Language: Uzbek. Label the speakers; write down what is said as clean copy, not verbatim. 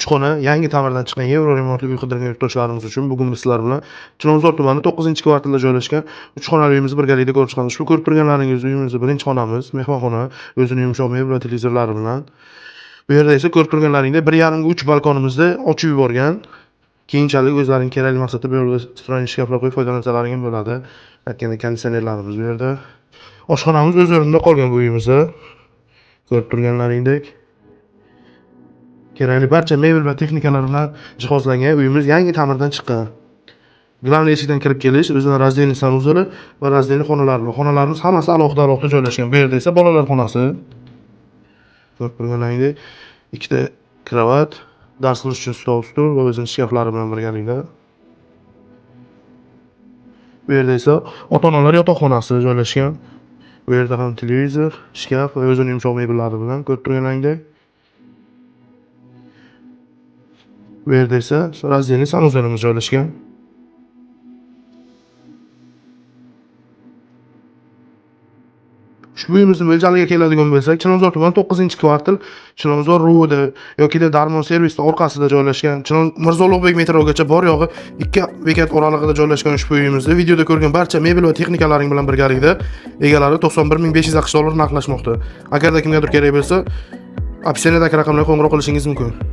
Speaker 1: 3 xona yangi ta'mirdan chiqqan yevro remontli uy qidirgan yurtdoshlarimiz uchun bugun biz sizlar bilan Chilonzor tumani 9-kvartalda joylashgan 3 xonali uyimizni birgalikda ko'rib chiqamiz. Ushbu ko'rib turganlaringiz uyimizni birinchi xonamiz, mehmonxona, o'zini yumshoq mebel va televizorlari bilan. Bu yerda esa ko'rib turganlaringdek 1,5 ga 3 balkonimizni ochib yuborgan. Keyinchalik o'zlaring kerakli maqsadda bu yerga встроенный shkaflar qo'yib foydalansalaring ham bo'ladi. Aytganda konditsionerlarimiz bu yerda. Oshxonamiz o'z o'rnida qolgan bu uyimizda. Ko'rib turganlaringdek. Kerakli barcha mebel va texnikalar bilan jihozlangan uyimiz yangi ta'mirdan chiqqan. Главный eshikdan kirib kelish, o'zini раздельный санузел i va раздельный xonalari bor. Xonalarimiz hammasi alohida-alohida joylashgan. Bu yerda esa bolalar xonasi. Ko'rib turganlaringdek ikkita kravat, dars qilish uchun stol, stul va o'zini shkaflari bilan birgalikda. Bu yerda esa ota-onalar yotoqxonasi joylashgan. Bu yerda ham televizor, shkaf va o'zini yumshoq mebellari bilan ko'rib turganlaringdek. Bu yerda esa раздельный санузел imiz joylashgan. Ushbu uyimizni mo'ljaliga keladigan bo'lsak, Chilonzor tumani 9-kvartal Chilonzor ruvida yokida Darmon servisni orqasida joylashgan Mirzo Ulug'bek metrogacha bor yo'g'i 2 bekat oralig'ida joylashgan ushbu uyimizni videoda ko'rgan barcha mebel va texnikalaring bilan birgalikda egalari 91 500 AQSh dollar narxlashmoqda. Agarda kimgadir kerak bo'lsa, описаниядagi raqamlarga qo'ng'iroq qilishingiz mumkin.